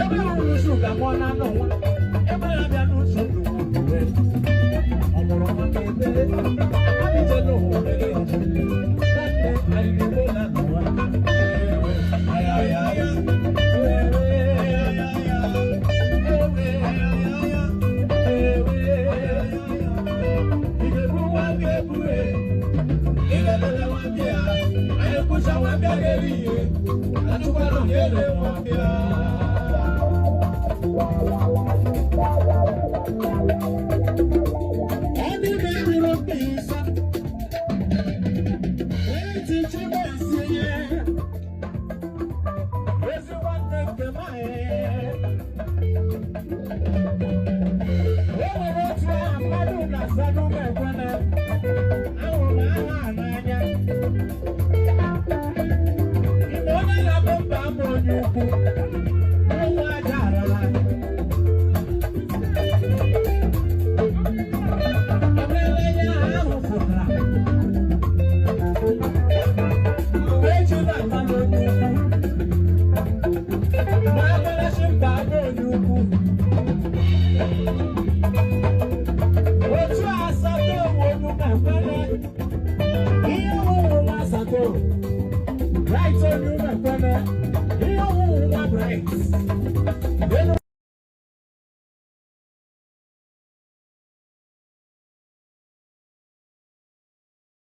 Ebe hụrụ shuga mụọ na anụ nwa, ebe ya bịa n'ụzọ ndụ uwe. Ọ mụrụ nwa ka ebe, amalite n'ụwa mere ya. Nwanne arịrị na n'ụwa. Ewe, ayayaya, ewe, ayayaya, ewe, ayayaya, ewe, ayayaya. Ị ga-ebu nwa ga-ebu e, ị ga-elele nwa bịa, anyị kwụcha nwa bịa ga-eri ihe, achụkwanụ na-ele nwa bịa. Ẹni mẹ́rin ló pè é sá. Èyí ti jí bẹ́ẹ̀ sí yẹ. Ezi nwanne nke m anyị. E nwere otu aha mmadụ na-asa n'ụlọ ekwene. Ahụrụ m aha a n'anya. Mgbe onye na-abụ mba ama onye ukwu, ụmụ aja arara. Emeela ihe ahụ pụtara. Mgbe eji na-ata n'onye ukwu, ma agbarachi mba ama onye ukwu. Otu asatọ owu onye ekwene, ihe owuwu nwa asatọ. Bright onye ekwene, ihe owuwu nwa Bright. Elu